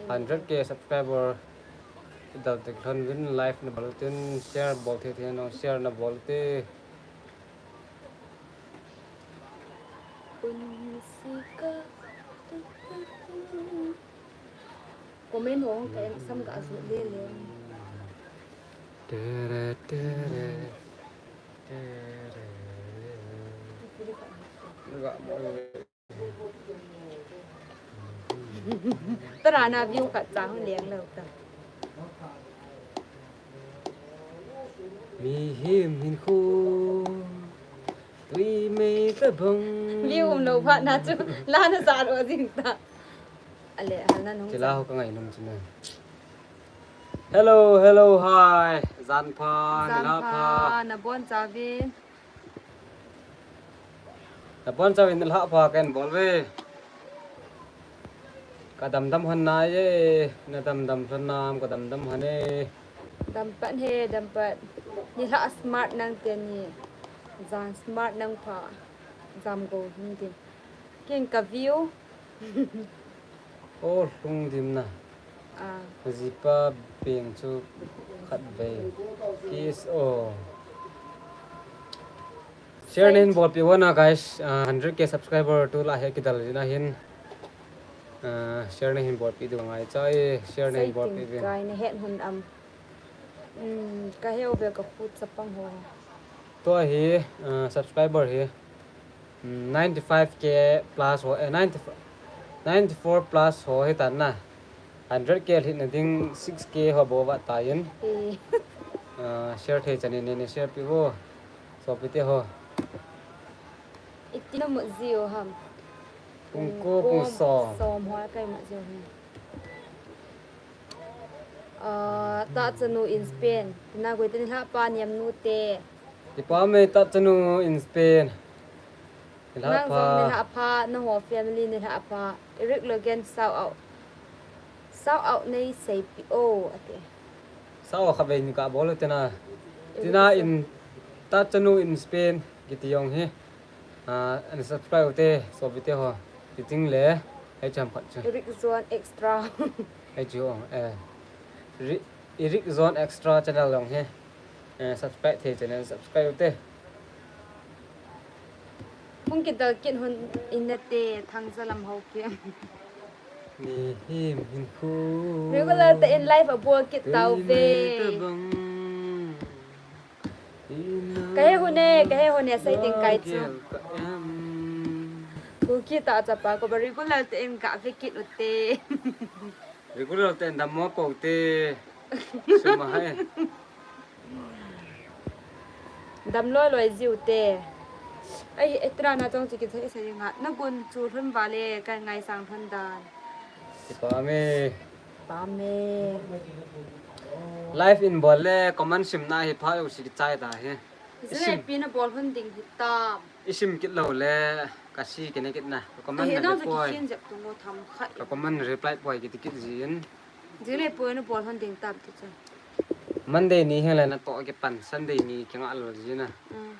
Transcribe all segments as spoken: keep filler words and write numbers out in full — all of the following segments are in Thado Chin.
Hundred K subscriber dal tek lhon vin, live na bol tin, share bol thei thei nong share na bol te. Comment hong ka en sam ka azu le le. Tere, tere, tere. Ga mo. Tara na view khat cha hung leng lo ta. Mihem hinkho tui mei tabang. View um lo phat na chu la na sa ro jing ta. Ale hal na nung. Chila ho ka ngai num chu na. Hello, hello, hi. Jan pha, nilhah pha. Na bon cha vin. Na bon cha vin nilhah pha ken bol ve. Ka dam dam han na ye, na dam dam han nam, ka dam dam han e. Dam pat he, dam pat. Nilhah smart nang te ni. Jan smart nang pha. Jam go hung din. Ken ka view. O lhung dim na. Ah. Jipa peng chu khat vei. Kiss o. Share na hin bol pi vona guys. Ah, hundred K subscriber tu la he kidal jina hin. Ah, share na hin bol pi du ngai chai. Share na hin bol pi vin. Kai na het hun am. Um, ka heu ve ka khu chapang ho. Tua hi, uh, subscriber hi, um, ninety-five K plus ho, eh, ninety, ninety-four plus ho hi tan na. Hundred K lhit na ding six K ho bo va ta yin. Eh. Uh, share thei chani ne ne share pi ho. So pi te ho. Iti na mut ji o ham. Pung ko, pung som. Som ho kai mut ji o ham. Ah, ta chanu in Spain. Na goi te nilhah pa niam nu te. Kipa me ta chanu in Spain. Nilhah pha. Nang jong nilhah pha, na ho family nilhah pha. Eric Logan shout out. Shout out nei sei pi o ate. Shout out kha vei ni ka bol te na. Tina in ta chanu in Spain kiti jong hi. Ah, an subscribe te, so bi te ho. Ti ting le, hei cham khat chu. Eric Zone Extra. Hei chu, eh, Ri-, Eric Zone Extra channel long he. Eh, subscribe thei channel subscribe te. Hung kidal kit hun in na te, Thangzalam ho ke. Mihem hinkho. Regular te in live a bol kit tau ve. Tui mei tabang. Ka he hon e, ka he hon e, sei ding kai chu. Kuki ta chapa ko ba regular te in ka ve kit u te. Regular te in dam mo ko te. Suma hai. Dam loi loi jiu te. Ai, etra na chong chi ki thei sei nga. Na gun chu lhun va le, ka ngaisang lhon dan. Kipa me. Pame. Live in bol le comment sim na hi pha u si chai ta he. Jile pi na bol hun ding hi tam. Isim kit lo le ka si kene kit na. Ka comment na reply. Ka comment reply poi kiti kit jin. Jile poi na bol hun ding tam ti chu. Monday ni he le na to ke pan Sunday ni ke nga lo jin na. Mm.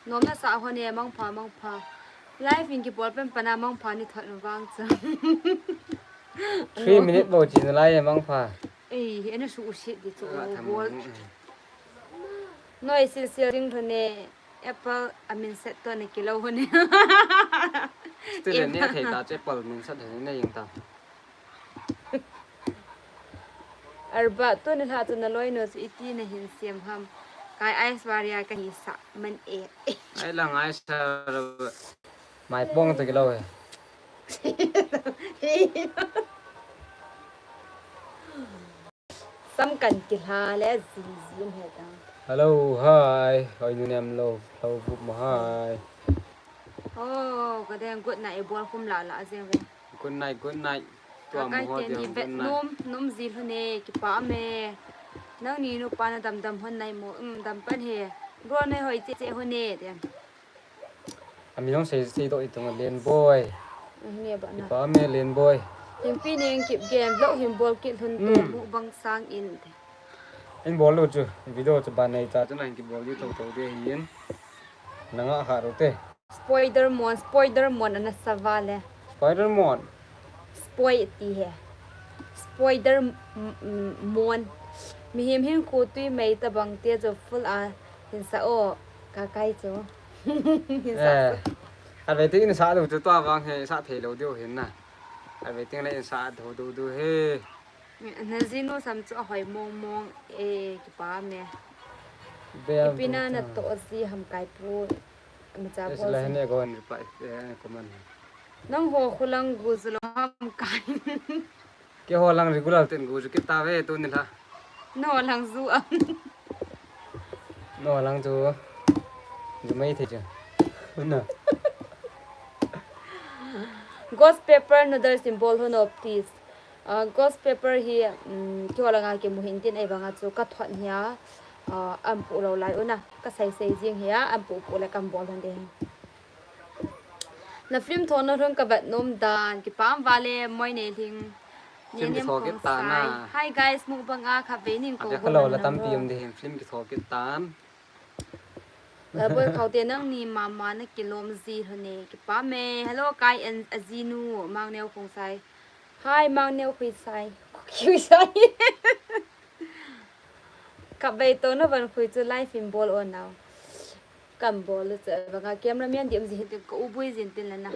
Nom na sa ho ne mangpha, mangpha. Live in kibol pen pana mangpha ni thot vang cha. Three minute bo chin lai mangpha. Ei, ena su usit di chu. Bol. Noi sil sil ring thone. Apple amin set to ne kilo ho ne. Student ne thei ta che apple min set ne yin ta. Arba, tuni lha chu na loinu chu iti na hin siam ham. Kai Aishwarya ka hi sa man e. Ai lang Aishwarya. Mai pong to kilo he. Sam kan kilha le ji ji he ta. Hello, hi. Hoi nu nem lo, lo bup mo hi. Oh, ka deng good night, e bol khum la la jeng ve. Good night, good night. Tua mo ho dia good night. Nom, nom ji lhon e, kipa me. Nang ni nu pa na dam dam hon nai mo, um, dam pan he. Go nai hoi che che hon e, dia. Ami jong sei, sei do itung a Len Boy. Nge ba na. Kipa me Len Boy. Himpi neng kip game vlog him bol kit lhon to mu bang sang in. In bol lo chu, video chu ban nei cha chu nang kibol di to to de hin. Nanga ha ro te. Spider-Man, Spider-Man ana sava le. Spider-Man. Spoi ti he. Poider m- m- mon. Mihem hin khu tui mei tabang te chu full a hin sa o. Ka kai chu. Hin sa. Eh. Ave te in sa lu chu tua vang he sa thei lo diu hin na. Ave te na in sa do do do he. Na jinu sam chu ahoi mong mong e kipa me. Bem Ipina na to ji ham kai pu. Macha Yes, bol la si. Hene go and reply eh, comment. Nang ho khulang gu zu lo ham kai. Ke ho lang regular ten gu zu kit ta ve tu ni la. No lang zu am. No lang zu. Zu mai the chu. Na. Ghost pepper noodles in bol ho no please. Uh, ghost pepper hi um, kiho langa kimu hin tin ei banga chu ka thot hia uh, an pu lo lai una ka sai sai jing hia an pu pu le kan bol han de. Na film thona run ka vat nom dan kipam vale moi nei hling. Film Nian kitho kong kit tan sai. Na. Hi guys, mukbang a kha ve ning ko Ave ho khalo la lan tampi nam um de hin film kitho kit tan. Lalboi Khaute nangni mama na kilom ji lhon e kipam e. Hello kai and ajinu Mangneo Khongsai. Hi Mangneo Khongsai. Khongsai. Kap vei to na van khui chu live in bol on now. Kan bol chu vanga camera man dim ji hin tin ka u bui jin tin la na.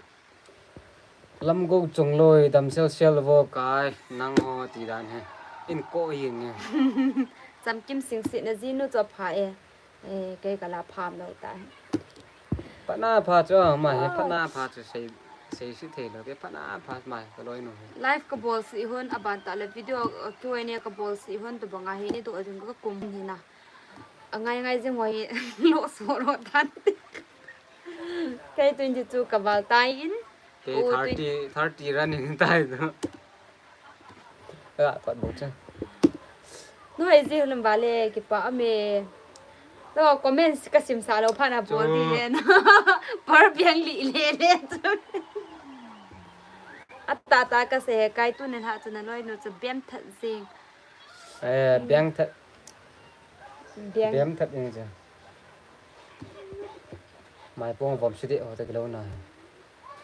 Lamgo chung loi dam sel sel vo kai nang ho ti dan he. In ko hi nge. Chamkim sing si na jinu chu pha e. Eh, kei ka la pham lo ta. Phatna pha chu ma he phatna pha chu sei sei si thei lo ke phatna pha ma he ka loi nu he. Live ka bol si hon aban ta le video uh, Q and A ka bol si hon to banga he ni to ading ka kum hi na. Angai ngai jing hoi lo so lo tan. Kei twenty two ka val tai in. Kei U thirty, thirty running tai do. Ka pat bu cha. No ai ji hun ba le kipa ame. No comments ka sim sa lo pha na bol di Chu. Le na. Par biang li le le. Ata ta ka se kai tu ne ha chu na loi no chu bem that jing. Eh, biang that. Biang. Bem that jing cha. Mai pong vom si de ho ta kilo na.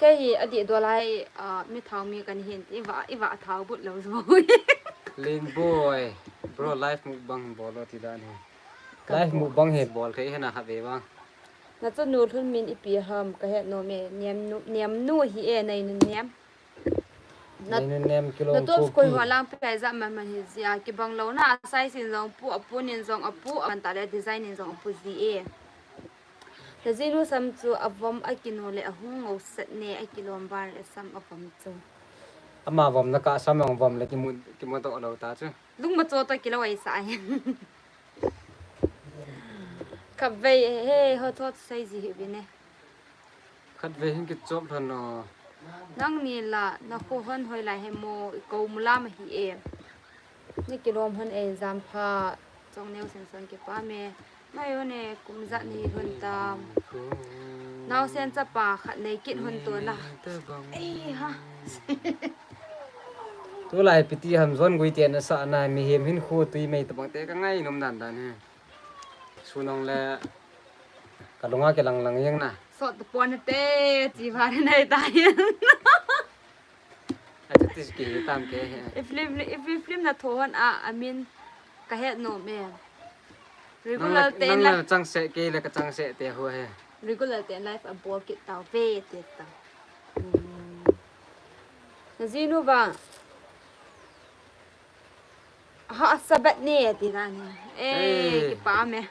Kei hi adih dua lai ah, mi thau mi kan hin i va i va thau but lo zo. Ling boy, bro live mukbang bol lo ti dan hi. Ka Live bol. Mukbang hi bol thei hena ha ve bang. Na chu nu lhun min ipi ham ka het nom e niam nu niam nu hi e nei nu niam. Na Nei nu niam kilo na top ko koi ki. Ho lang pe ai za man man hi zia kibang lo na size in jong pu a pu nin jong a pu a man ta le design in jong a pu ji e. Na jinu sam chu a vom a kinu le a hung ngau set ne a kilom bar le sam a vom chu. Ama vom na ka sam ang vom le kimu kimu to lo ta chu. Lung ma cho to kilo ai sa ai. Kap vei he ho thot sai ji hi bi ne. Khat vei hin kichop lhon o. Nang ni la na khu hon hoi lai he mo i ko mu lam hi e. Ni kilom hon e jam pha. Chong neu sen son kipa me. Nai hon e kum jat ni hon tam. Nau sen chapa khat nei kit hon to na. Ei ha. Tulai piti ham jon gui te na sa na mihem hin khu tui mei tabang te ka ngai nom dan dan he. Sunong le ka lunga ke lang lang yang na. Sot pon te chi ba nai ta. Achu tis ki tam ke he. If film if film na tho hon a I mean ka het nom e. Regular te Nang la la chang se ke le ka chang se te ho he. Regular te life a bol kit tau ve te ta. Hmm. Na jinu ba. Ha sabat ne ti dan he. Eh, Hey. Kipa me.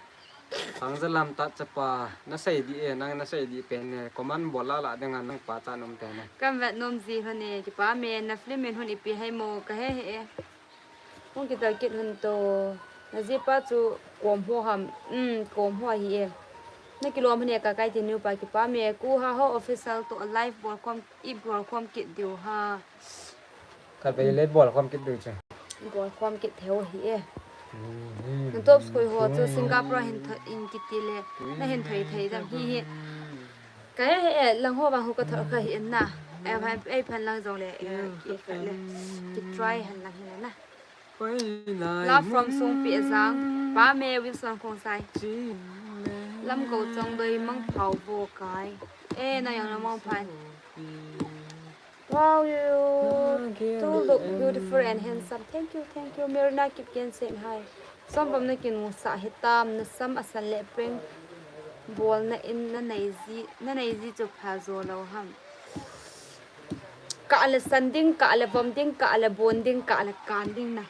Sang jalam ta chapa na sei di e nang na sei di pen ne comment bol la la ding an nang pa cha nom pen ne. Kan vet nom ji hon e kipa me na film in hon ipi hai mo ka he he e. Hon ki ta kit hon to na ji pa chu kom ho ham um kom ho hi e. Na kilom hon e ka kai ti nu pa kipa me ku ha ho official to a live bol kom i bol kom kit diu ha. Khat vei le bol khom kit ding chu. Bol khom kit theu hi e. Na top school ho chu Singapore hin tho in kiti le. Na hin thoi thei dam hi hi. Ka he he lang ho bang hu ka thor kha hi en na. Ai phan lang jong le. Ki kha le. Ki try han lang hi na. Love from Songpi Azang. Pa me Wilson Khongsai. Lam ko chong doi mang phau bo kai. E na yang na mang phai. Wow, you two look beautiful and handsome. Thank you, thank you. Merina Kipgen said hi. Sombam na kinusah hitam, nasam asan le prank bolna in nanei ji, nanei ji chu pha jo lou ham. Ka la san ding, ka la vom ding, ka la bon ding, ka la kan ding na.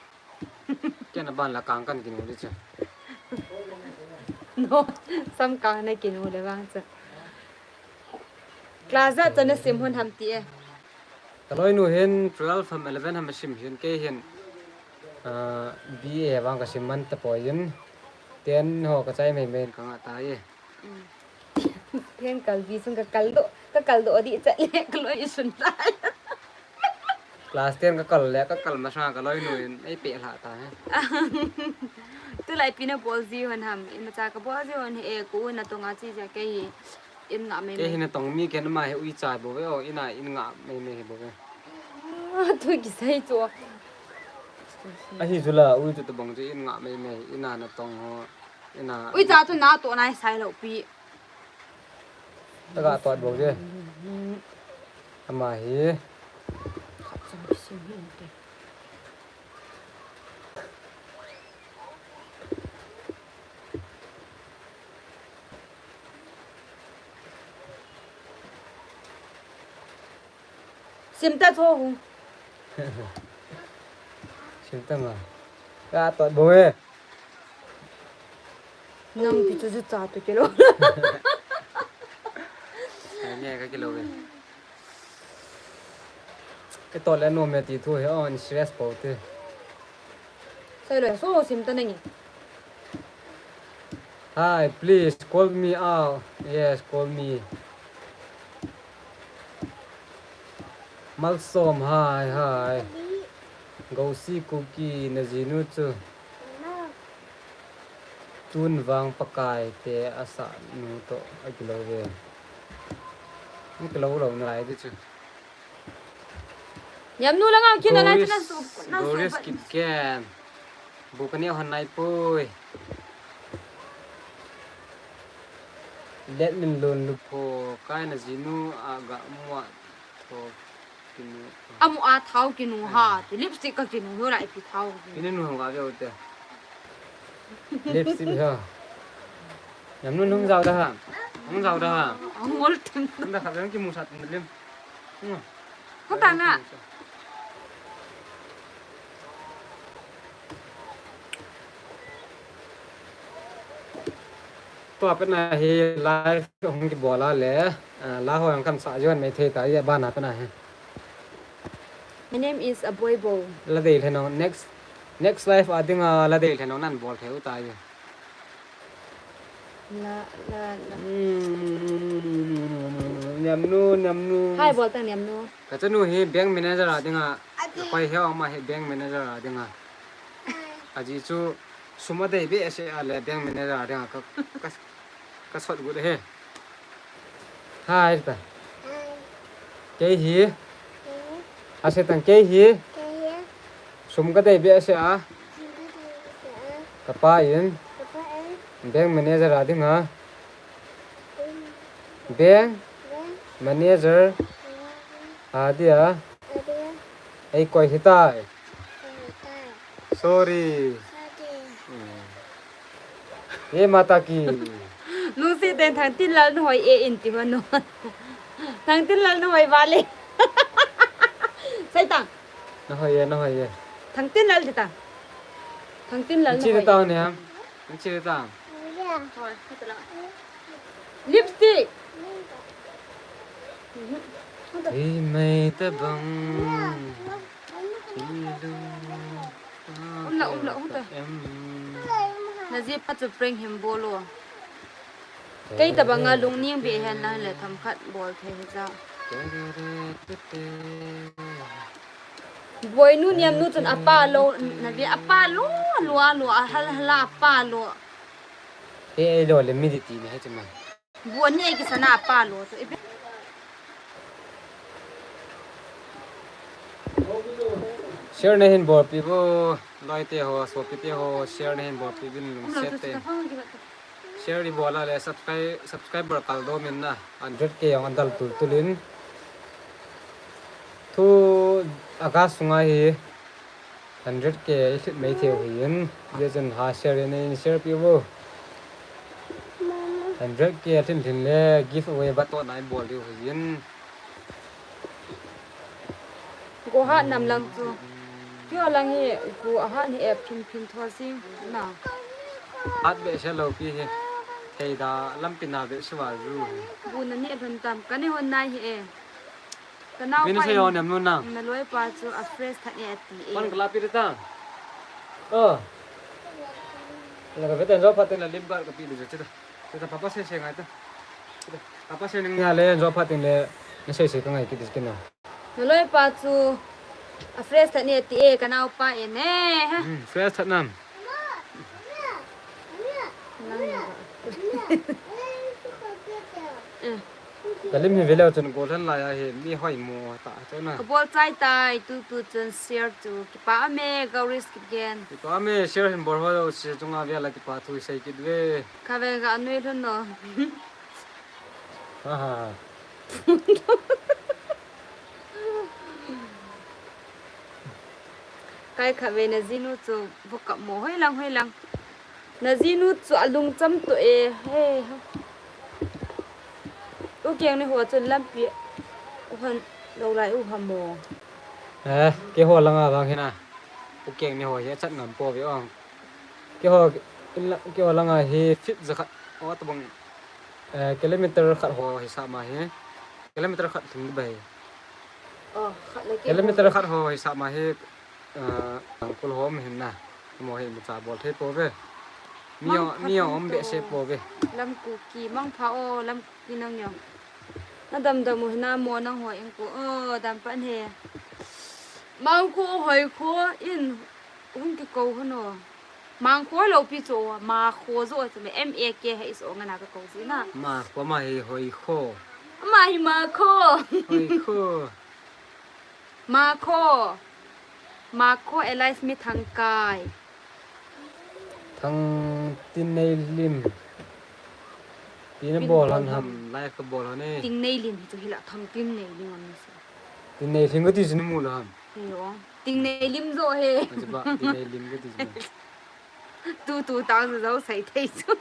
Kei na ban la kang kan kinu di chu. No, sam kang na kinu le vang chu. Class a chu na sim hon ham ti e. Ka loinu hin twelve ham eleven ham sim hin kei hin, ah, B A vang ka sim man ta poi in. Ten ho ka chai mei mei ka nga ta e. Ten kal vi sung ka kal do, ka kal do di chat le ka loi sun tai. Class ten ka kal le, ka kal ma sa ka loinu in ei pe la ta he. Tu lai pi na bol ji hon ham, in ma cha ka bol ji hon he, ko na tong a chi ja ke hi, in nga mei mei. Ke hi na tong mi ke na ma he ui cha bo ve o, ina in nga mei mei he bo ve. Tu ki sai chu. A hi ju la, ui chu ta bang chu in nga mei mei, ina na tong ho, ina. Ui cha tu na to nai sai lo pi. Taga tuat bou je. Ama hi. Simta cho hu. Simta ma. Ka tuat bou e. Nang pi chu chu cha tu kilo. Ai ne ka kilo ve. Ke to le no me ti thu he on stress po te. Sai lo so simta nangi. Hi, please call me out. Yes, call me. Malsom, hi, hi. Gousi Kuki, na jinu chu. Tun vang Pakai te a sa nu to a kilo ve. Ni kilo lo na lai de chu. Yam nu la ngau kin na lai chu na su, na su. Goris Kipgen. Bu ka ne hon nai poi. Let min lun lu pho, kai na jinu a ga mua tho kinu. Amu a thao kinu ha, ti lipstick ka kinu ho lai pi thao. Ini nu hong ga ve te. Lipstick ha. Yam nu nung jao da ha. Nung jao da ha. Angol tin. Nda kha ki mu sat lim. Hmm. Ko ta nga. Tua pen a hi live hung kibol a le, ah, la ho jong kan sa jon mai thei ta, ya bana pen a hi. My name is Aboibo. La dei le no, next, next live a dinga la dei le no nan bol thei u ta ya. La, la, la. Hmm, niam nu, niam nu. Hi, bol tang niam nu. Ka chanu hi bank manager a dinga. Ati. Ka koi he ma hi bank manager a dinga. Aji chu sum a dei behseh a le bank manager a dinga ka, ka, ka sot gu de he. Hi ta. Hi. Kei hi. Hi. Ase tang kei hi. Kei hi. Sum ka dei behseh a. Sum ka dei behseh a. Ka pa in. Ka pa in. Bank manager a dinga. Bank. Bank. Manager. Manager. A dia. A dia. Ei koi hitai. Koi hitai. Sorry. Sorry. Hmm. Ye mata ki. Nung si ten Thangtinlal nu hoi e in ti va no. Thangtinlal nu hoi vale. Sai tang. Na hoi ye, na hoi ye. Thangtinlal ti tang. Thangtinlal nu hoi. Chi ta ne ham. Chi ta. Hoi, hoi ta la. Lipstick. Ei mai ta bang. Umla, umla, umla. Na ji pa chu prank him bolo. Kei ta banga lungning be hen na le tham khat bol the he ja. Boinu niam nu chun apa lo, na ve apa lo, lo, lo, a hal, hal apa lo. Ei, ei lo le mi di ti ne he chuma. Buan ni ai ki sana pa lo to. Share na hin bol pi bo, loi te ho, sopi te ho, share na hin bol pi bin lung set te. Share i bol a le subscribe, subscriber kal do min na. Hundred K ang andal tul tulin. Thu August sunga hi hundred K i hit mai thei u hin, hijeh chun ha share in, in share pi vo. Hundred K a hit lhin le giveaway vat toh na i bol diu hin. Go hat nam lang chu. Kio lang hi, go a hat hi e phin phin thua sing na. Hat behseh lou pi hi. Thei da lampi na behseh va ju. Go na ni a lhun tam, ka ni hon nai hi e. Ka nau Bin pa se in, yo nem nu na. Na loi pa chu a fresh that ni a ti e. Pan kala pi ta. Oh. La ka veten jo phatin la lip guard ka pi di jo chita. Chita papa se se ngai ta. Chita. Papa se ning ya le jo phatin le na se se ka ngai ki dis ki na. Na loi pa chu a fresh that ni a ti e, ka nau pa e ne. Hmm, fresh that nam. Lang na. Eh. Ka lim hi veleu chun gollhang lai a hi mi hoi mo ta chana. Ka bol chai tai, tu tu chun share chu. Kipa ame, Gauris Kipgen. Kipa ame, share hin bol ho si chunga vela kipa thu sei kit ve. Ka ve ga nui lhun no. Ha ha. Kai kha ve na jinu chu vo kap mo hoi lang hoi lang. Na jinu chu a lungcham to e. He ha. U keng ni ho chun lampi u han lo lai u ha mo. Eh, ke ho langa vang hina. U keng ni ho hi a chat ngam po ve ong. Ke ho, in la, ke ho langa hi fit za khat. O ta bang. Eh, kilometer khat ho hi sa ma hi. Kilometer khat thum bai. Oh, khat le ke Kilometer ho. Khat ho hi sa ma hi. Eh, ang kul ho mi hin na. Mo hi mu cha bol thei po ve. Mi Mang yo, pha mi yo thum om be to. Se po ve. Lam Kuki, mang pha o, Lam Kuki nang yo. Na dam dam u hina mo nang ho eng ko. O, dam pan he. Mang ko hoi ko in hung ki ko hono. Mang ko lo pi cho, ma ko zo cho me M A K H O nga na ka ko si na. Ma ko ma hi hoi ko. Ma hi ma ko. Hoi ko. Ma ko. Ma ko alias mi thang kai. Thang tin nei lim. Pi na Pin bol bol han ham, ham. Live ka bol han e. Ting nei lim hi chu hi la thang tin nei lim am ni sa. Tin nei lim ka ti sin mu la ham. He o. Ting nei lim zo he. Aji ba, tin nei lim ka ti sin. Tu tu tang zo zo sai thei chu.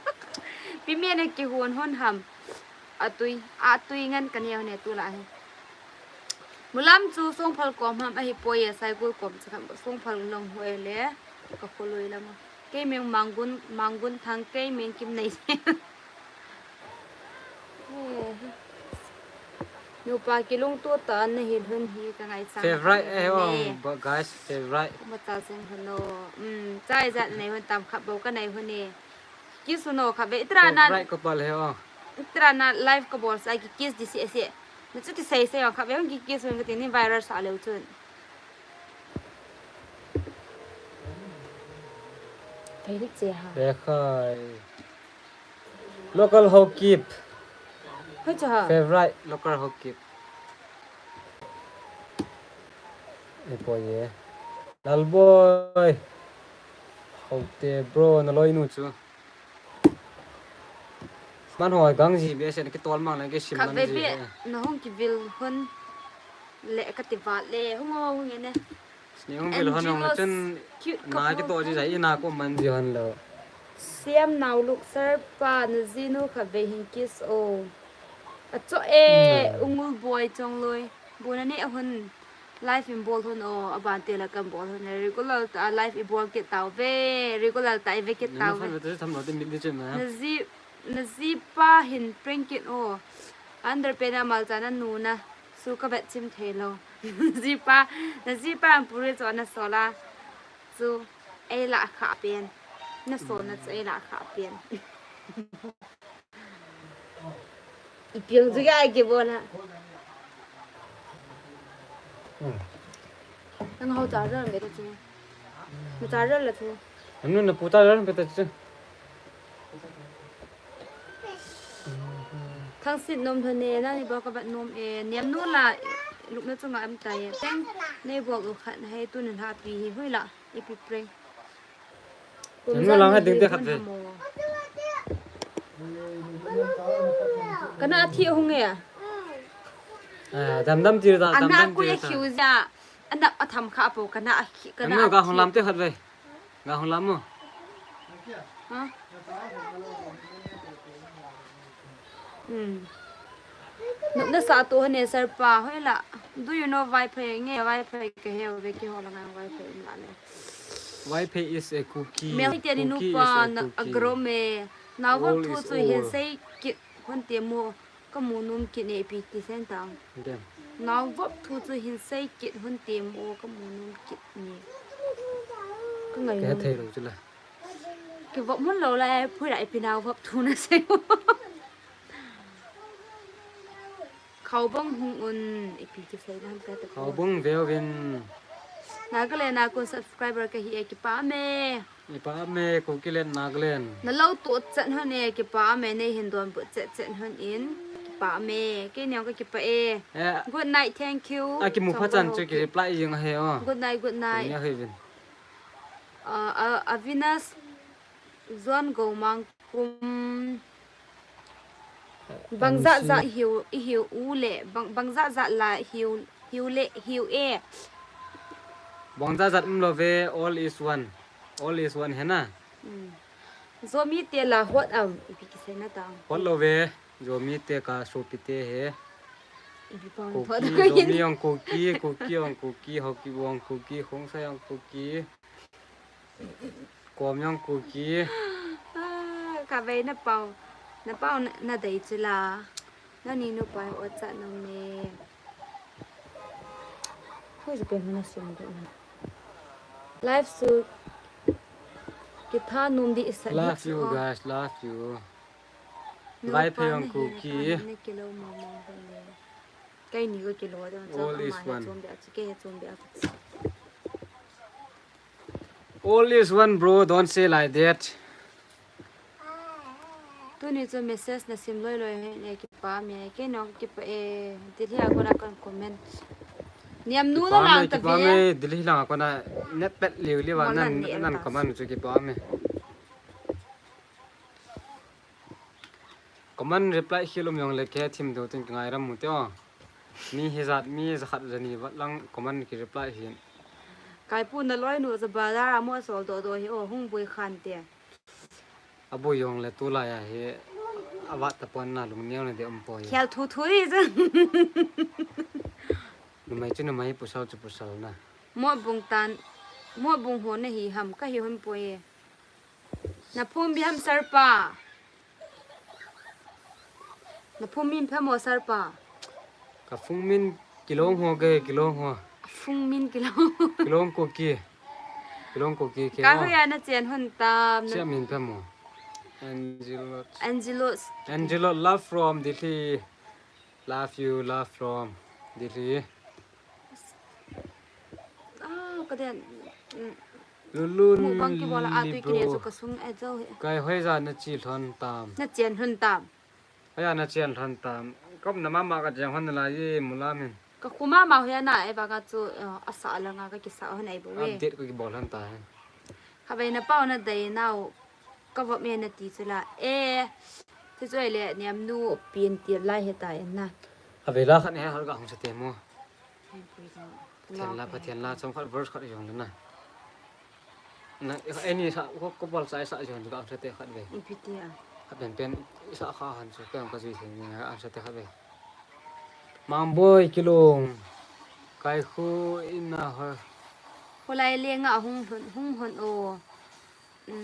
Pi me na ki hon hon ham. A tui, a tui ngan ka neo ne tu la he. Mulam chu Songphal kom ham ahi poi e, Saikul kom cha kham Songphal long hoi le ka kholoi lam. Kei meng Manggun, Manggun Thang, kei meng Kimneisen. Nupa kilungto ta na hi lhun hi ka ngaisang. Favorite eh, oh, but guys, favorite. Kuma cha sung hon o. Um, chai jat nei hon tam khat bou ka nei hon e. Kiss hon o khat ve. Itra na. Favorite couple he o. Itra na live ka bol sa ki kiss di si si. Na chu ti sei sei o khat ve hon ki kiss hon ka ti ni viral sa leu chun. Thei dik che ha. Ve khai. Local Haokip. Hoi cha ha. Favorite local Haokip. Ei poi e. Lalboi. Haote bro, na loi nu chu. Man ho gang ji be se na ki tol mang na ki sim man ji. Khat ve be na hung ki vil hun le ka ti vat le hung o hung e ne. Ni hung vil hon hung chun na ki to ji jai na ko man ji hon lo. Siam nau luk sir pa na jinu kha ve hin kiss o. A cho e ungul boy chong loi. Bu na ne hon live in bol hon o, a ban te la kan bol hon. Regular ta live i bol ke tau ve. Regular ta i ve ke tau ve. Tham lo te mi de chen na. Na ji, na ji pa hin prank kit o. Underpant a mal cha na nu na. Su ka vet chim thei lo. Jipa, na jipa ang puri chu ana sol a. Chu ei la kha pen. Na sol na chu ei la kha pen. I piang chu ya ki bona. Nang hau cha ra me ta chu. Ma cha ra la chu. Anu na pu cha ra me ta chu. Thangsit nom lhon e, nani bol ka vet nom e, niam nu la, lupna chunga em tai e. Teng, nei bol u khat hei tunin happy hi, hui la, ipi prank. Niam nu lang hai ding te khat ve. Kana thi hung e. Dam dam tir ta, dam dam tir ta. Ana kuya khiu ja. Ana atham kha apo kana akhi kana. Ano ga hung lam te khat ve. Ga hung lam mo. Ha? Hmm. Nupna sa tu hane sir pa hoi la. Do you know Vaiphei nge? Vaiphei ka he ve ki ho la ngai Vaiphei um la le. Vaiphei is a Kuki. Mel te ni nupa na agro me. Na va thu chu hin sei ki hon te mo. Ka mu num kit ne ipi ti sen tang. Nau vop thu chu hin sei kit hun ti mu ka mu num kit ni. Ka ngai. Ka thei lo chu la. Ki vop mun lo la e phui la ipi nau vop thu na sei. Khau bang hung un ipi ti sei na ka ta. Khau bang veu vin. Na ka le na kun subscriber ka hi e ki pa me. Kipa me, Kuki le Nagaland. Na lo tu chet hon e, kipa me, nei hin don bu chet chet hon in. Kipa me, kei neo ka kipa e. Eh. Good night, thank you. A kimu pha chan chu ki reply jing ahi o. Good night, good night. Ni ahi vin. Uh, uh, Avinas Zuan Go Mang Kum. Bangzat zat hiu, hiu u le, bang, bangzat zat la hiu, hiu le, hiu e. Bangzat zat um lo ve, all is one. All is one he na. Hmm. Zomi te la hot am, ipi kisei na ta. Hot lo ve, Zomi te ka sopi te he. Ipi pang Kuki, thot Zomi jong Kuki, Kuki jong Kuki, Hoki jong Kuki, Khongsai jong Kuki. Kom jong Kuki. Ah, kavei na pau. Na pau na, na dei chu la. Na ni nu pai o cha nang ne. Hoi chu pen na sim de na. Life su kitha num di isa. Love you guys, love you. Vaiphei jong Kuki. Ne kilo mama ne. Kai ni ko kilo de. All is one. Chom be a chu ke chom be a chu. All is one, bro. Don't say like that. Tuni chu message na sim loi loi he ne kipa me. Kei nong kipa e. Delhi a kona kon comment. Niam nu na lang ta ve. Delhi lang a kona net pet liu liu a nan nan comment chu kipa me. Comment reply khel um jong le ke thim deu tin ka ngai ram mu te o. Mi hijat, mi jakhat jani vat lang comment ki reply hin. Kaipu na loi nu ja bazar a mo sol do do hi o hung bui khan te. A bui jong le tulai a hi a vat ta pon na lung neo na de um poi. Khel thu thu hi chu. Numei chu numei, pasal chu pasal na. Mo bung tan, mo bung ho na hi ham ka hi hon poi. Na phung bi ham sir pa. Na phung min pha mo sir pa. Ka phung min Kilong ho ke, Kilong ho. Phung min Kilong. Kilong Kuki. Kilong Kuki ke. Ka ho ya na chen hon tam. Sia min pha mo. Angelo. Angelo. Angelo, love from Delhi. Love you, love from Delhi. Ah, ka den. Lulun. Mu bang ki bola a tui ki ne chu ka sung e jo he. Kai hoi ja na chi lhon tam. Na chen lhon tam. Hoi ja na chen lhon tam. Kom na mama ka chen hon la ye mula min. Ka khu mama hoi na e ba ka chu, eh, a sa la nga ka ki sa hon ai bo we. Update ko ki bol lhon ta he. Kha bai na pau na dei nau. Ka vop me na ti chu la. E. Chu chu le niam nu pin ti lai he ta en na. A ve la khat ne hal ka hung sa te mo. Pathen la, Pathen la, chom khat verse khat jong le na. Na, any sa, ko, ko bol sa, sa jong ka sa te khat ve. Ipi ti a. Khat pen pen, sa kha han chu, ka, ka jui thei ni, ka sa te khat ve. Mangboi Kilong. Kai khu in na ho. Ko lai le nga hung hon, hung hon o.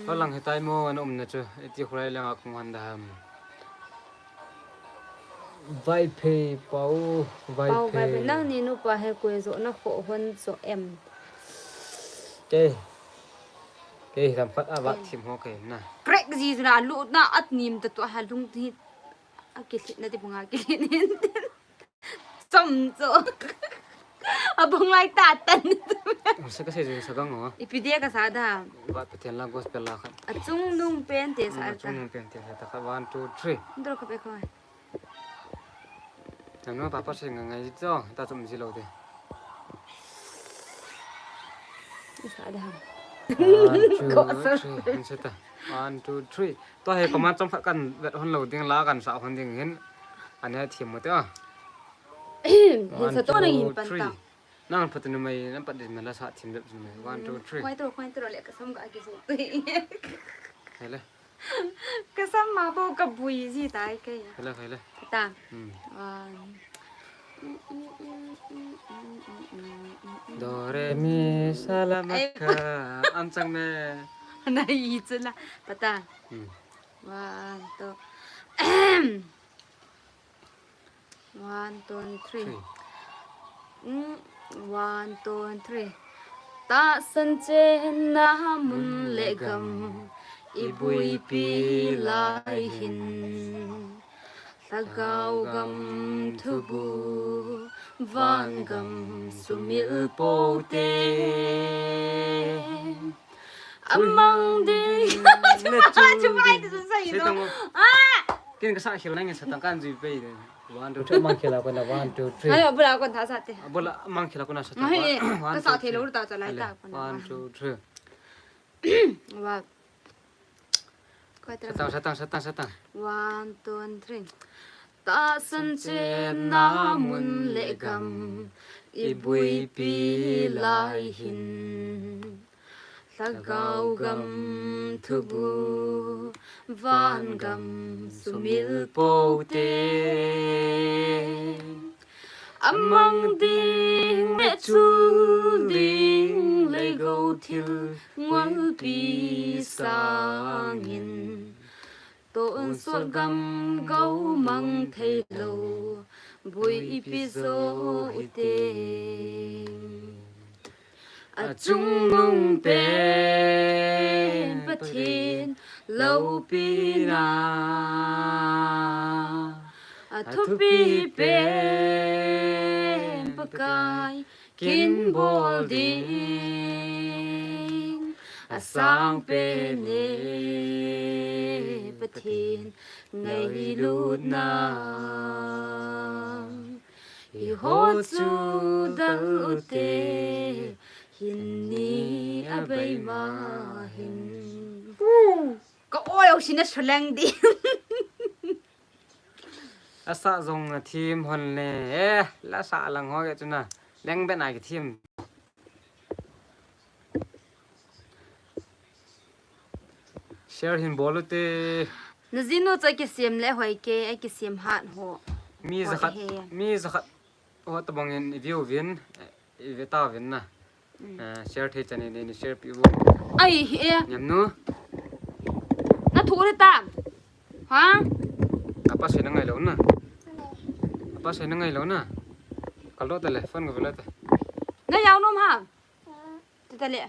Ka lang hitai mo, an um na chu. Iti khulai lang a kung han da ham. Vaiphei, Pau, Vaiphei. Pau, Vaiphei. Nang ni nupa he koi jo na kho hon jo em. Kei. Kei ram khat a vat thim ho kei na. Crack ji ju na, lu na at nim ta tu a ha lung ti. A kilhit na ti bunga kilhit nin. Chom cho. A bung lai ta tan. Sa ka sei jing sa gang o. Ipi dia ka sa da. Vat Pathen la gospel la khat. A chung nung pen te sa ta. Chung nung pen te sa ta khat. One, two, three. Dro ka pe ko. Nang no papa sei ngai ngai cho. Ta chom ji lo te. Sa da. One, two, three. Hin sa ta. One, two, three. Tua hi comment chom khat kan vet hon lo ding la kan sa hon ding hin. Ane thim mo te a. One, two, three. Nang phat numei, nang phat din mala sa thim bep numei. One, two, three. Khoi to, khoi to le kasam ka kisu. Hele. Kasam ma bo kabui ji tai ke. Hele, hele. Ta. Hmm. One. Do re mi sa la ma ka. Am chang me. Na i chuna. Pata. Hmm. One, two. One, two, three. Mm, one, two, three. Tahsan chenna mun le gam, i buipi lai hin. Lhagao gam thubu, van gam sumil pote. Amang ding. Chumai tu sa ino. Ah! Kin ka sa khel nang sa tang kan jui pe de. One, two, three. Amang khel a kona, one, two, three. Ayo, bula kon tha sa te. Bula amang khel a kona sa tang. One, two, three. One, two, three. Wa. Satang, satang, satang, satang. One, two, three. Tahsan chenna mun le gam, i buipi lai hin. Lhagao gam thubu, van gam sumil pote. Amang ding le chul ding le go thil ngolpi sangin. Tonsot gam go mang thei lo, buipi jo u teng. Achungnung pen Pathen loupina, athupi pen Pakai kin bol ding, asang pen e Pathen ngailutna. Eiho chu dal u te, hin ni a bei ma hin. Ka oi o sina soleng di. Asa jong a thim hon le, eh, la sa lang ho ke chuna. Leng ben a ke thim. Share hin bol u te. Na jinu chu a kisem le hoi ke, a kisem hat ho. Mi jakhat, mi jakhat. Ho tabang in i view vin, i ve ta vin na. Mm. Eh, share thei chan in, in share pi u. Ai, eh. Nyam nu. Na thu le ta. Ha? Apa sei na ngai lo na. Apa sei na ngai lo na. Kal lo ta le, phone ko ve lo ta. Na yau nom ha. Tita le.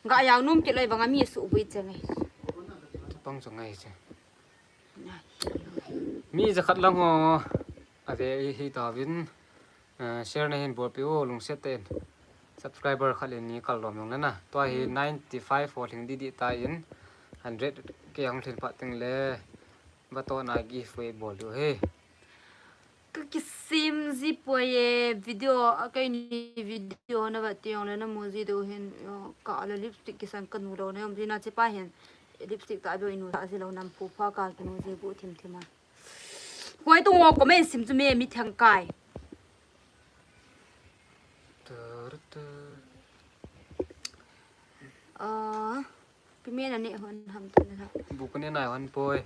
Nga yau nom ke lai vanga mi su bui che ngai. Pang chu ngai che. Mi jakhat lang ho. Ave hi ta vin. Eh, share na hin bol pi u lungset ten. Subscriber khat le ni kal lom jong le na. Tua hi ninety five ho lhing di di ta in. Hundred ke hong lhin pha ting le. Va to na giveaway bol diu he. Ka kisem ji poi e video, a kei ni video na va ti jong le na mu ji diu hin, ka la lipstick kisan ka nu lo na jong ji na che pa hin. Lipstick ta bo i nu sa ji lo nam phu pha ka ki nu ji bu thim thim a. Koi tu ngo comment sim chu me mi thang kai. Ah. Pi me na ne hon ham tu na. Bu ka ne nai hon poi.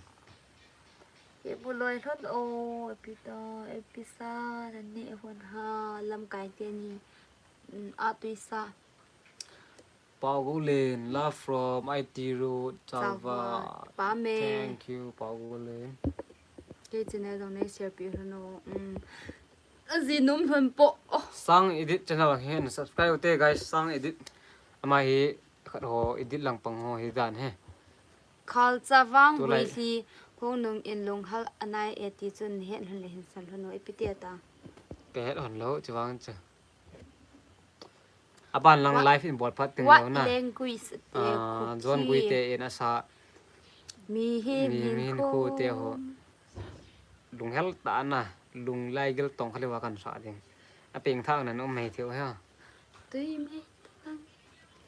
Ke bu loi lhot o, pi to, e pi sa na ne hon ha, lamkai te ni, mm, a tui sa. Pau Go Len, love from I T Road, Chalva. Chalva. Pa me. Thank you, Pau Go Len. Ke channel dong ne share pi hon o, mm. A ji num hon po. Oh. Sang Edit channel hi na subscribe u te, guys, Sang Edit. Ama hi khat ho edit lang pang ho hi dan he. Khalcha vang bui hi hung nung in lunghal anai e ti chun het hon le hin san hon o ipi ti ata. Ka het hon lo chi vang cha. Aban lang live in bol phat ting lo na. What language te? Ah, John Gui te in asa. Mi hi min khu te ho. Lunghel ta na, lunglai gil tong khale wa kan sa ding. A peng thak na nom mai theu ha. Tui me.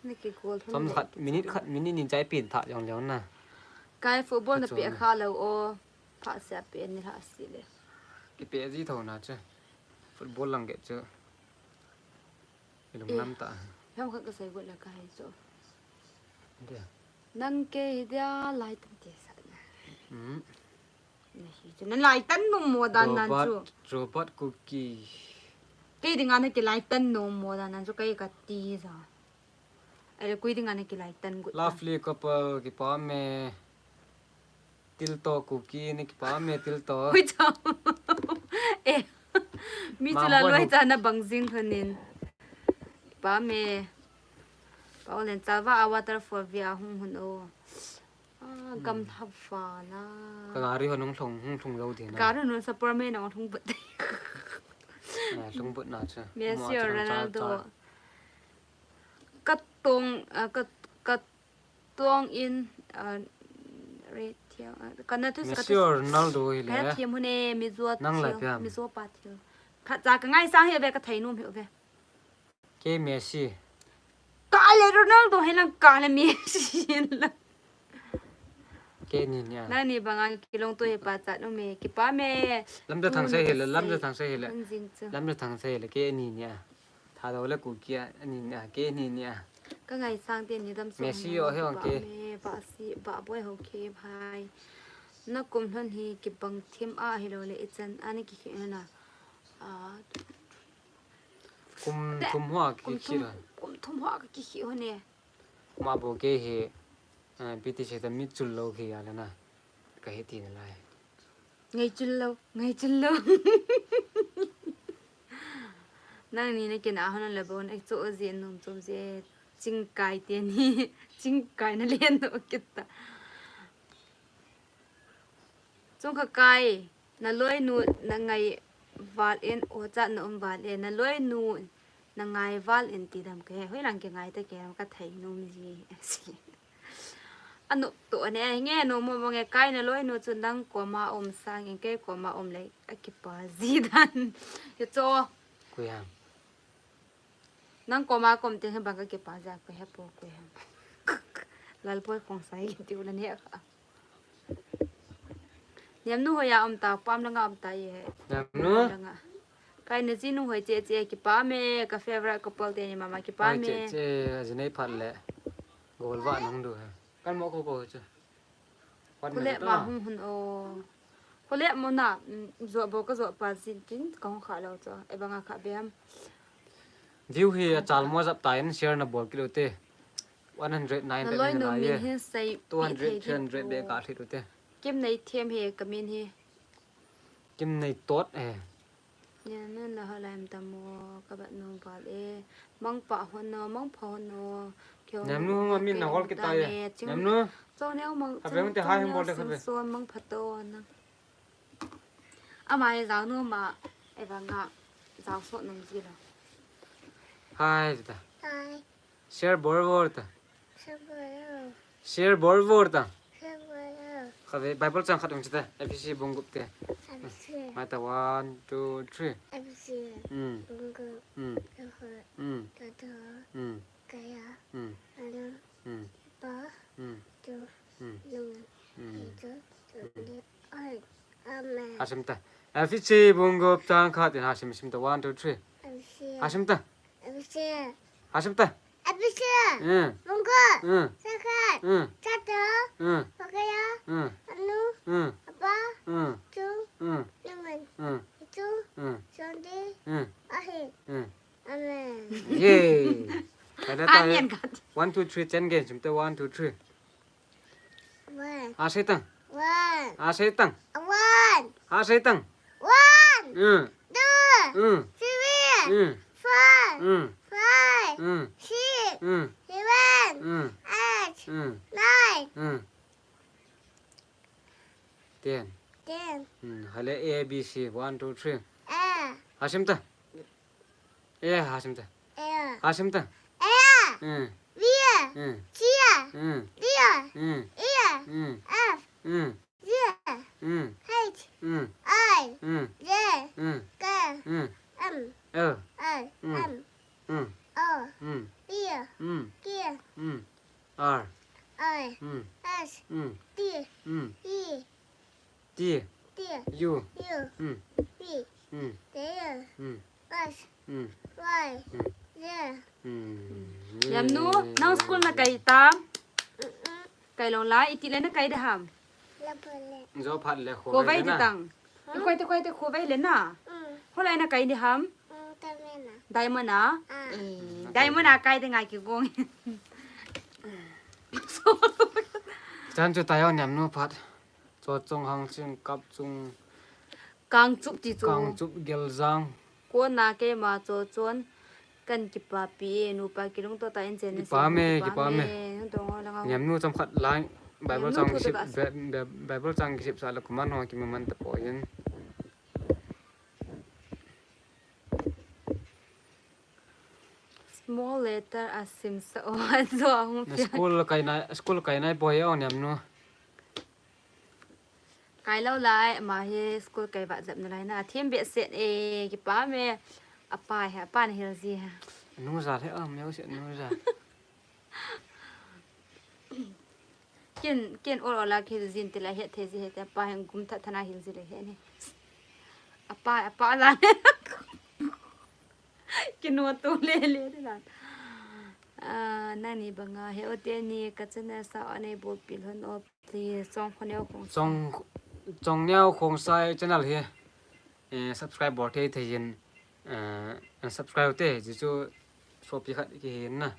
Ni ki gol thon. Som khat, minute khat, minute ni chai pin thak jong jong na. Kai football na pe kha lo o. Pha sia pe ni ha si le. Ki pe ji tho na che. Football lang ke chu. Ilung lam ta. Ham khat kasei got le kahai chu. Dia. Nang kei hi dia lai tan ti sa. Hmm. Nahi chu. Nalai tan nom mo dan nan chu. Robot, robot cookie. Kei dinga nakilai tan nom mo dan nan chu kei kati ja. Ahile koi dinga nakilai tan got. Lovely couple, kipa me. Tilto cookie ni kipa me tilto. Hui chao. Eh. Mi chu la loi cha na bang jing lhon in. Kipa me. Pau len cha va a waterfall via hung hun o. Ah, gam thap fa na. Ka gari hon hung lhung, hung lhung lo di na. Gari hon sa por me na hung but. Eh, lhung but na cha. Messi or Ronaldo. Ka tong, ah, ka, ka tong in, ah, re thiam, ah, ka na tu sa ka Messi tu or Ronaldo hi le. Ka thiam hune mi zuat. Nang la thiam. Mi zuat pa thiam. Khat cha ka ngaisang hi ve ka thei nom hi ve. Kei Messi. Ka le Ronaldo hi lang ka le Messi la. Kei ni nia. Nang ni banga kilong to hi pa cha no me kipa me. Lamja Thangsei hi le, Lamja Thangsei hi le. Lamja Thangsei hi le kei ni nia. Thadou le Kuki a, ani nia, kei ni nia. Ka ngaisang te ni dam sung. Messi o he ong ke. Ba si, ba boi ho ke bhai. Na kum lhon hi kibang thim a hi lo le ichan ani ki khi na. Ah. Kum thum hoa ki khi la. Kum thum hoa ki khi ho ne. Ma bo ke he, ah, piti se ta mi chul lo khi ya le na. Ka he ti na lai. Ngai chul lo, ngai chul lo. Nang ni na kina hon la bon, ek cho je num chom je, chingkai te ni, chingkai na len no kita. Chungkha kai, na loi nu, na ngai val in, o cha na um val in, na loi nu, na ngai val in ti dam ke, hoi lang ke ngai ta ke, ka thei num ji. Anop to ne, nge no mo mo nge kai na loi nu chu nang koma um sang in kei koma um le a kipa ji dan. Ye cho. Kuya. Nang koma kom te bang ka kipa ja ko he po kuya. Lal poi khong sai ti u la ne kha. Niam nu hoya um ta, pam langa um ta ye. Niam nu? Langa. Kai na ji nu hoi che che kipa me, ka favorite couple te ni mama kipa me. Che che, a ji nei phat le. Gol va nong du he. Kan mo ko ko che. Khole ma hung hun o. Khole mo na, mm, zo bo ka zo pa jin tin ka hung kha lo cho. E banga kha bem. View hi a chal mo jap ta in share na bol kilo te. One hundred nine. Na loi nu min hin sei. Two hundred, three hundred be ka thit u te. Kim nei thiam he ka min hi. Kim nei tot e. Nia nun la ho laim tam o, ka bat nu bal e. Mang pa hon no, mang pha hon no. Niam nu hung a min na hol kita ye. Niam nu. Cho neo mang. Ka veng te hai hung bol de ka ve. Son mang pha to na. Ama e jao nu ma e vanga jao so nung ji lo. Hai ta. Hai. Share bol bol ta. Share bol bol. Share bol bol ta. Share bol bol. Kha ve Bible chang khat ung chita. Ephesi bung gup te. Ephesi. Mai ta one, two, three. Ephesi. Mm. Bung gup. Mm. Kha ve. Mm. Kha ve. Mm. Kaya. Mm. Anu. Mm. Pa. Mm. Tu. Mm. Nung. Mm. Itu. Tu. Mm. Ai. Amen. Hasim ta. Ephesi bung gup chang khat in hasim sim ta. One, two, three. Ephesi. Hasim ta. Ephesi. Hasim ta. Ephesi. Mm. Bung gup. Mm. Chang khat. Mm. Chang tu. Mm. Pakaya. Mm. Anu. Mm. Apa. Mm. Tu. Mm. Nungan. Mm. Itu. Mm. Sunday. Mm. Ahi. Mm. Amen. Yay. Amen. One, two, three, chen gen sim ta. One, two, three. One. Hasei tang. One. Hasei tang. One. Hasei tang. One. Mm. Two. Mm. Three. Mm. Four. Mm. Five. Mm. Six. Mm. Seven. Mm. Eight. Mm. Nine. Mm. Ten. Ten. Mm. Hale A B C. One, two, three. A. Hasim ta. E, hasim ta. E. Hasim ta. A. Mm. B. Mm. C. Mm. D. Mm. E. Mm. F. Mm. G. Mm. H. Mm. I. Mm. J. Mm. K. Mm. M. L. L. Mm. M. Mm. O. Mm. P. Mm. Q. Mm. R. I. Mm. S. Mm. T. Mm. E. T. T. U. U. Mm. V. Mm. W. Mm. First. Hmm. Why? Hmm. Yeah. Hmm. Yamnu, nang school na kai tam? Mm-mm. Kai lou lai, iti le na kai de ham? Lapole. Jo phat le kho. Khovai de na. Tang. Huh? Khovai te, khovai te, khovai le na. Mm. Hoilai na kai de ham? Mm, Diamond a. Diamond a? Ah. Eh, Diamond a kai de ngai kigong. Chan chu tayo niam nu phat. Cho chung hang ching kap chung. Kangchup ti chu. Kangchup Geljang. Kona keima cho chon kan kipapi e, nupa kilungto tah in chen na. Kipa me, kipa me. Hung dong ho langa. Niam nu chomkhat lai Bible chang kisip, Bi-, Bi-, Bible chang kisip sa la kuman ho kimaman ta poi in. Small letter a sim sa o a zo a hung. Na school kai na, school kai nai poi o niam nu. Kai lou lai, ama hi school kai vat jep nalai na. Thim behseh e, kipa me. Apa hi, apa na hil ji ha. Nu ja le, a, meu se nu ja. Ken, ken ol ol a kihil jin ti la het thei ji het, apa hi gum that that na hil ji le het ni. Apa, apa la. Kinu tu le le de la. Ah, nani banga he o te ni ka channel sa o nei bol pil hon o. Ti Chongneo Khongsai. Chong, Chongneo Khongsai channel hi, eh, subscribe bol thei thei in, eh, subscribe te, ji chu sopi khat kihi in na.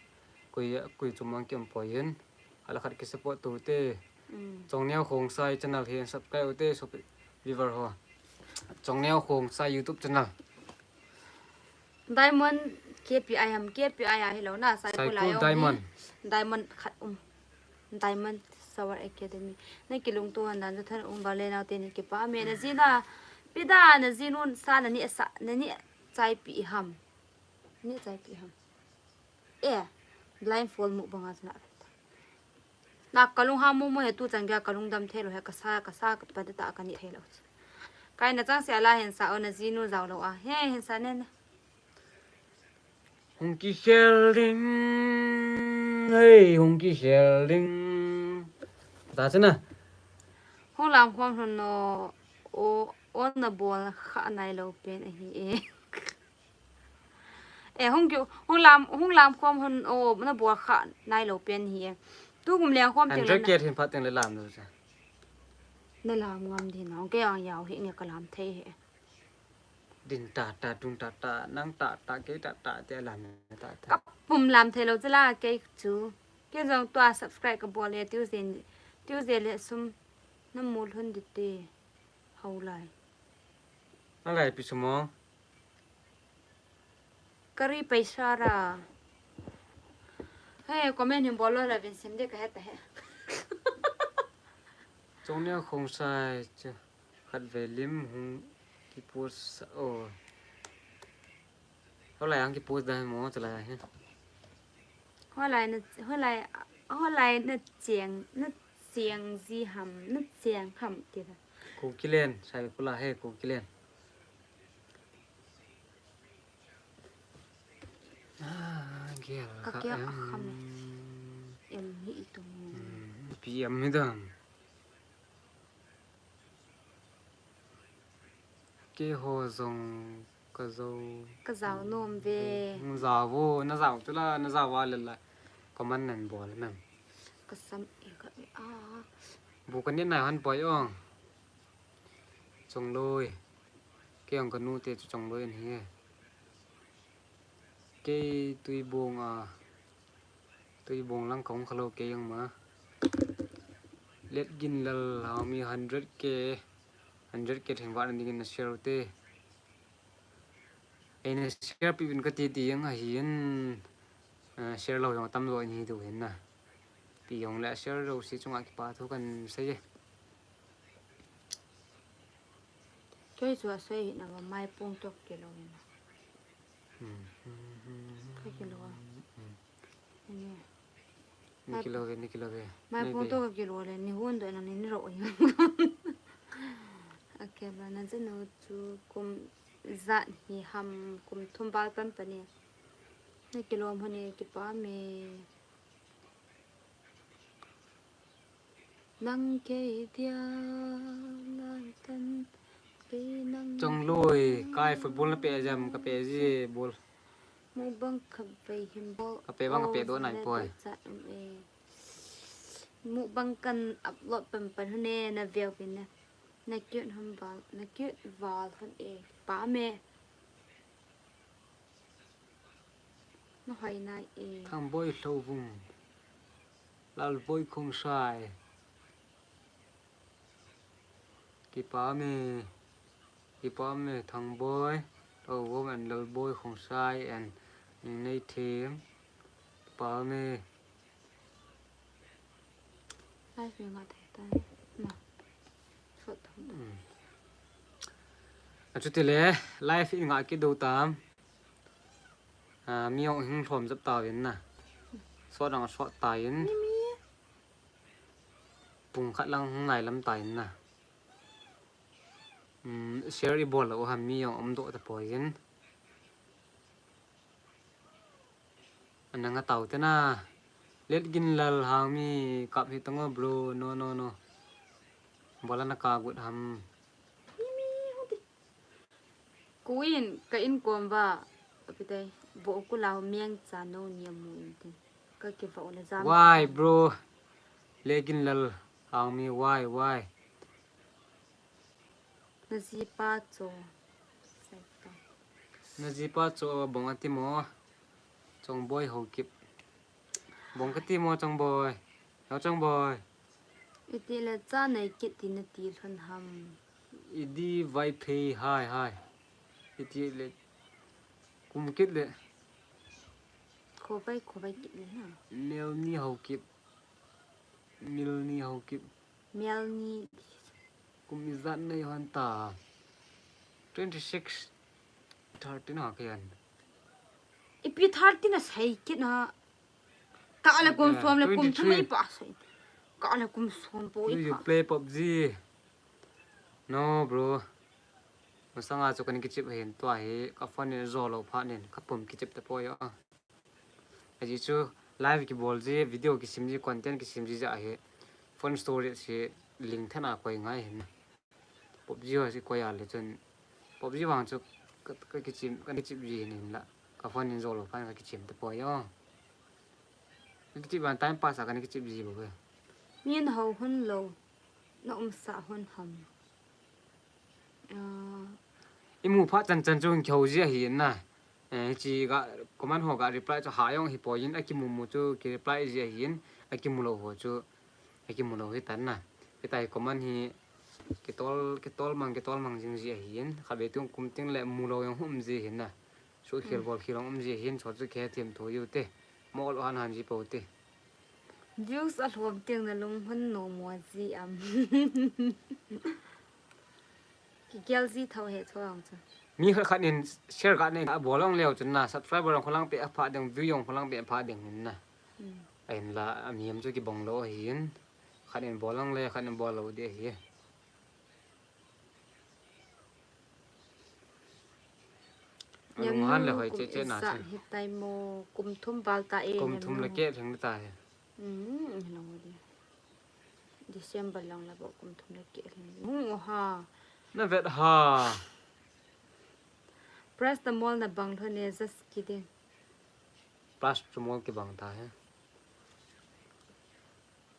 Kui, kui chu mang kiam poi in. Hala khat ki support tu te. Mm. Chongneo Khongsai channel hi subscribe te, sopi viewer ho. Chongneo Khongsai YouTube channel. Diamond K P I ham, K P I a hilou na, Saikul Diamond. Diamond khat um. Diamond Sour Academy. Na kilungto han dan chu than um ba le nau te ni kipa me na ji na. Pida na ji nun sa na ni sa, na ni chai pi ham. Ni chai pi ham. Eh, blindfold mu banga chu na. Na kalung ha mo mo he tu chan gei kalung dam thei lou he kasa, kasa ka pa ta ka ni thei lou. Kai na chang se ala hen sa o na ji nu jao lou a. He hen sa ne ne. Hung kikhel ding, hei, hung kikhel ding. Ta chana. Hung lam khom hon no, o, o na bol kha nai lou pen ahi e. E, hung ki, hung lam, hung lam khom hon o, na bol kha nai lou pen hi e. Tu kum leng khom teng le na. Hundred K hin phat teng le lam lou cha. Na lam ngam di na, hung ke ang yau hi nge ka lam thei he. Din ta ta, tung ta ta, nang ta ta, kei ta ta, te lam ta ta. Ka pum lam thei lou cha la kei chu. Kei jong tua subscribe ka bol le, Tuesday, Tuesday le sum na mul hun di te. Hau lai. Alai pi sum o. Kari paisa ra. He, comment hin bol lou la vin sim de ka het ta he. Chongneo Khongsai chu khat ve lim hung ki post o. Hoilai ang ki post da mo chalai he. Hoilai na, hoilai, hoilai na cheng, na cheng ji ham, na cheng ham ti da. Kukilen, Saikul a he Kukilen. Ah, gel ka kha kia em. Akham e. Em hi i tung. Hmm, pi em hi dam. Keiho jong ka jou. Ka jao nom ve. Hmm, jao vo, na jao tu la, na jao va le la. Comment nan bol mem. Ka sam e ka e a. Bu ka ni nai han poi ong. Chongloi. Kei ang ka nu te chu Chongloi an hi e. Kei Tuibong a, Tuibong lang ka hung kha lou kei ang ma. Letginlal Haomi hundred K, hundred K theng vat na ding in na share u te. Ei na share pi vin ka ti ti ang ahi in, eh, share lou jong tam lou in hi tu hin na. Pi jong le share lou si chunga kipa thu kan sei e. Kei chu a sei hi na va mai pung tok ke lou in. Hmm. Ka ke lou a. Hmm. Ni. Ni kilo ve, ni kilo ve. Mai pung to ka kilo le, ni hun do na ni ni ro. Okay, ba na jenu chu kum ijat hi ham, kum thum val pan pa ni. Ni kilo mo ni kipa me. Nang kei dia lai tan Chongloi, kai football na pe jam, ka pe ji bol. Mukbang khat vei hin bol. Ka pe bang, ka pe doh nai poi. Chat um e. Mukbang kan upload pan pan hon e, na veu pin na. Na cute hon val, na cute val hon e. Pa me. Na hoi nai e. Thangboi Lhouvum. Lalboi Khongsai. Kipa me, kipa me Thangboi, Lhouvum and Lalboi Khongsai and Ningneithem. Kipa me. Live mi nga thei tai. Na. Sot thang. Hmm. Achuti le, live in nga kido tam. Ah, mi ong hing lhom jap ta vin na. Sot ang sot ta in. Mi mi. Pung khat lang hung nai lam ta in na. Um, share i bol lo ham mi ong um doh ta poi in. Ana nga tau te na. Let gin lal hang mi kap hi tango bro. No, no, no. Bola na ka gut ham. Kuin, ka in kom va, apitai, bo ku lau miang cha no ni amu in tin. Ka ki va una jam. Why, bro? Let gin lal hang mi, why, why? Na jipa cho. Sai ta. Na jipa cho bong ati mo. Chongboi Haokip. Bong kati mo Chongboi. Hao Chongboi. Iti le cha nei kit ti na ti lhon ham. Idi Vaiphei, hai, hai. Iti le kum kit le. Khovai, khovai kit le na. Melni Haokip. Milni Haokip. Melni. Kum ijat nei hon ta. Twenty six. Thirteen ha kian. Ipi thirteen a sei kit na. Ka le kum som le kum thum ei pa sei. Ka le kum som po i pa. You play PUBG? No, bro. Masanga chu kan kichip hin tua hi ka phone in zo lo pha nin ka pum kichip ta poi a. Aji chu live kibol ji, video kisim ji, content kisim ji ja hi phone storage hi ling thena koi ngai hin. PUBG ho si koi a le chun PUBG vang chu ka, ka kichim, ka kichip ji hin la. Ka phone in zo lo pha ka kichim ta poi a. Ka kichip vang time pass a ka kichip ji bo. Min ho hun lo. Na um sa hun ham. Ah. I mu pha chan chan chu hung kihou ji ahi na. Eh, chi ga comment ho ga reply chu ha jong hi poi in, a kimu mu chu ki reply ji ahi in, a kimu lo ho chu a kimu lo hi tan na. Hitai comment hi kitol, kitol mang, kitol mang jing ji ahi in. Kha be tung kum ting le mu lo jong hum ji hin na. Su khel bol khel jong um ji hin, chu chu khe thiam tho u te. Mo lo han han ji po te. Views a lhom teng na lung hon no mo ji am. Ki gel ji tho he tho ang chu. Mi khat khat in share ka nei a bol ong leo chun na, subscriber ong kholang pe a pha ding, view ong kholang pe a pha ding hin na. Hmm. Ahin la, a mi am chu kibang lo hin. Khat in bol ong le, khat in bol lo de hi. Alung han le hoi che che na che. Hitai mo kum thum val ta e. Kum thum le ke theng ta he. Hmm, lo de. December lang la bo kum thum le ke theng. Hung o ha. Na vet ha. Press the mall na bang lhon e, just kidding. Plus chu mol kibang ta he.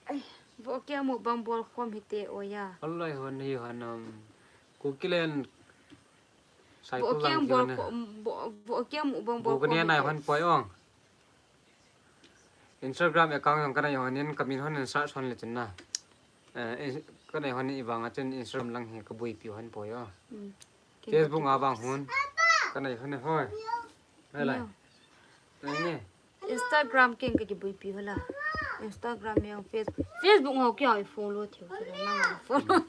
Ai, vo keng mukbang bol khom hite oya. Alai hon hi hon am. Kukilen. Vo keng bol khom, vo keng mukbang bol khom hite. Nai hon poi ong. Instagram account jong ka nei hon in ka min hon in search hon le chun na. Eh, ka nei hon in i vang a chun Instagram lang hi ka buipi hon poi o. Mm. Facebook a vang hon. Ka nei hon in hoi. Lai lai. Instagram keng ka kibuipi hola. Instagram jong Facebook. Facebook ngo kya i follow thiu. Follow.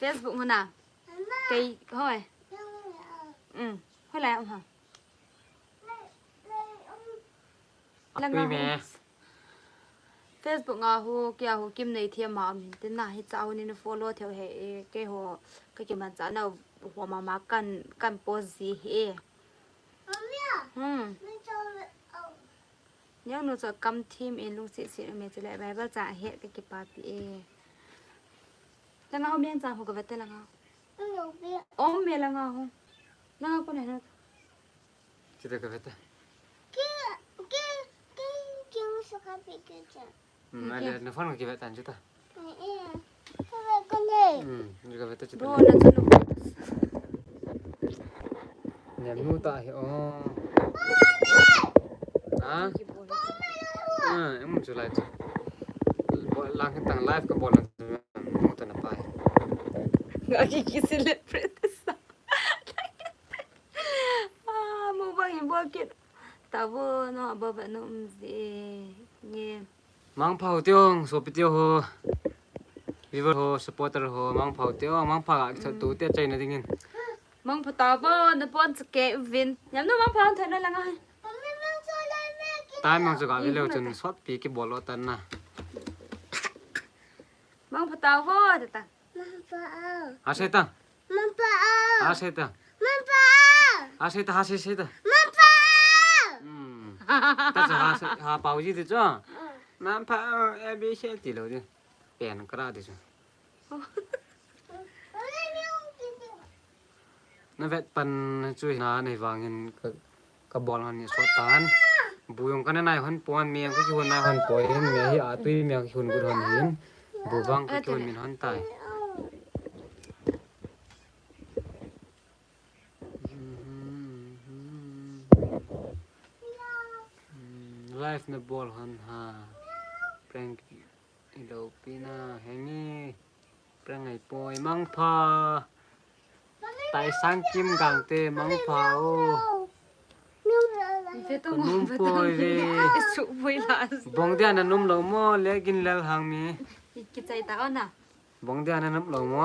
Facebook ngo na. Kei hoi. Mm. Hoi lai um ha. Lang me. Facebook a hu, kia hu Kimneithem a um hin tin na hi cha hu nin follow theo he e, kei ho ka kiman cha na hu mama kan, kan post ji he. Hmm. Yang nu cha kam thim in lungsi si me chule Bible cha he ka kipapi e. Langa ho Mengcha ho kavete langa. Om me langa ho. Langa kona na. Kita kavete. Ki ki ki ki so ka pi ki cha. Hmm, ale na phone kavete tan chuta. Eh, eh. Kavete kone. Hmm, kavete chuta. Bo na chalo. Nyam nu ta hi o. Ha? Ah, em chu lai chu. Bo lang tang live ka bol na. Nu ta na pai. Aki ki celebrate sa. Ah, mo bang i bo ki. Ta bo no bo ba no um zi. Nge. Mangpha u tiong, sopi tiong ho. Viewer ho, supporter ho, mangpha u tiong, mangpha ga ki tu te chai na dingin. Mangpha ta bo, na pon sa ke vin. Nyam no mangpha thai na langa. Time mang chu ga ve leu chun sot pi ki bol lo tan na. Mangpha ta bo, ta ta. Mangpha. Ha sei ta. Mangpha. Ha sei ta. Mangpha. Ha sei ta, ha sei sei ta. Mangpha. Hmm. Ta cha ha sei, ha pau ji ti chu. Mangpha, A B C ti lo di. Pen kra ti chu. Na vet pan chu na nei vangin ka, ka bol han ni so tan. Bu jong ka na nai hon pon, me ka ki hon nai hon poi hin, me hi a tui me ka ki hon gut hon hin. Bu vang ka ki hon min hon tai. Live na bol hon ha. Prank. Ilo pi na hengi. Prank ai poi mangpha. Tai sang kim gang te mangpha o. Ve to Ka num poi ve. Su poi la. Bong dia na num lo mo le gin lel hang mi. Ki chai ta ona. Bong dia na num lo mo.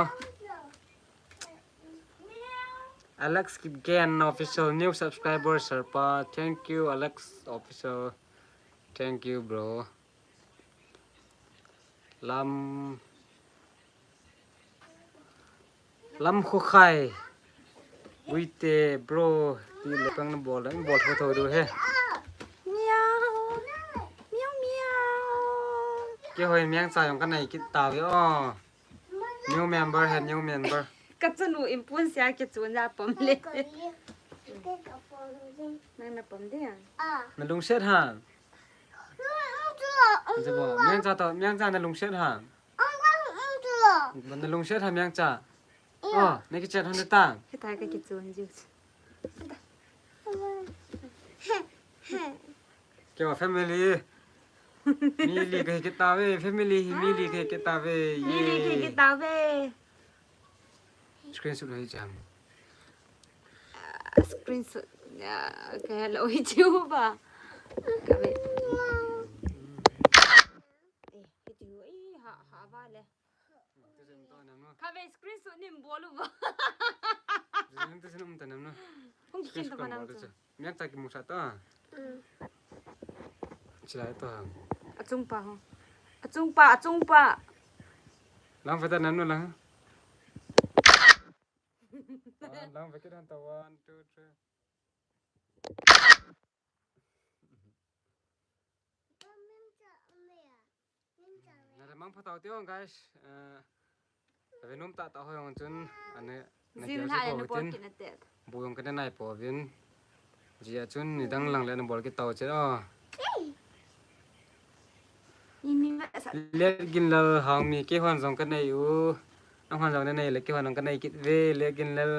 Alex Kipgen official new subscriber serpa. Thank you Alex official. Thank you bro. Lam Lam khu khai. Uite bro ti le pang na bol da bol tho tho du he. Miau. Miau miau. Kihoi Mengcha jong ka nei kit ta ve o. New member he, new member. Ka chanu in pun sia ki chun ja pom le. Nang na pom de a. Na lungset ha. Mengcha to, Mengcha na lungset ha. Na lungset ha Mengcha. Oh, na kichat hon ta. Kita ka kichun ju. Keiho family. Mi li ka hi kita ve, family hi mi li ka hi kita ve. Mi li ka hi kita ve. Screenshot hi jam. Ah, screenshot. Ya, ka lo hi chu ba. Ka ve. Eh, hi chu. Eh, ha, ha ba le. Kave screenshot nin bol uva. Jing te sin um ta nam na. Hung kin ta manang chu. Miak ta ki musa ta. Chilai ta. Achung pa ho. Achung pa, achung pa. Lang fa ta nam na lang. Lang fa ki dan ta one, two, three. Na remang phatau teu guys. Eh, ave nom tah tah hoi hong chun, ane, na Zin kia ha su le po na pon tin. Kin ate. Bu jong ka na nai po vin. Jia chun nidang lang le na bol kit tau che o. Ni mi ma sa. Let Ginlal hang mi keiho jong ka nei u. Nangho jong na nei le keiho jong ka nei kit ve Let Ginlal.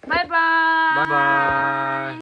Bye bye. Bye bye.